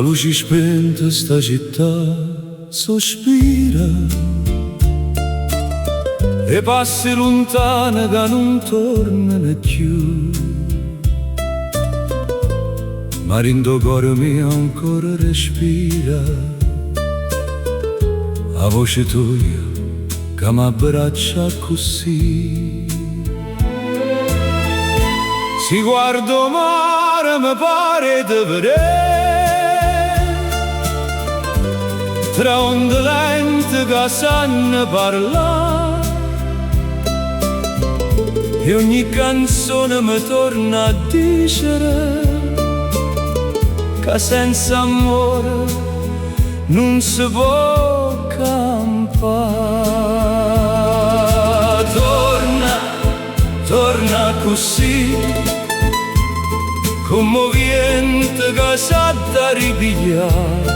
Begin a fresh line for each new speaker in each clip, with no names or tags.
Luci spente 'sta città sospira 'E passi luntane ca nun tornano cchiù. Ma dint' 'o core mio ancora respira 'A voce toja ca m'abbraccia accussì. Si guardo 'o mare me pare 'e te vedè Tra onde lente ca sanno parlà E ogni canzone me torna a dicere Ca senza ammore nun se po' campà. Torna, torna accussì Comm' 'o viento ca s'adda ripiglià.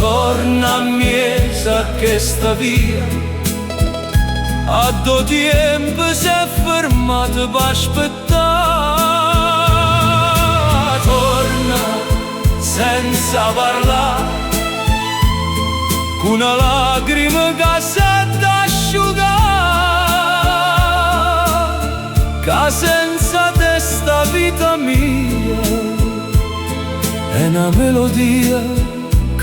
Torna 'mmiezzo a chesta via Addò 'o tiempo s'è fermato p'aspettà. Torna senza parlà Cu na lacrima ca s'adda asciugà Ca senza te sta vita mia È na melodia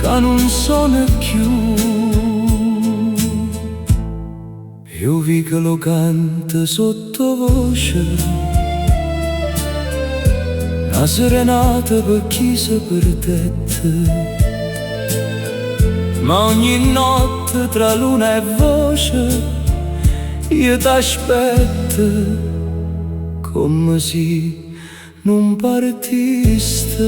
ca nun sona cchiù. E 'o vicolo canta sottovoce Na serenata pe' chi se perdette. Ma ogni notte tra luna e voce Io t'aspetto comme si nun partiste.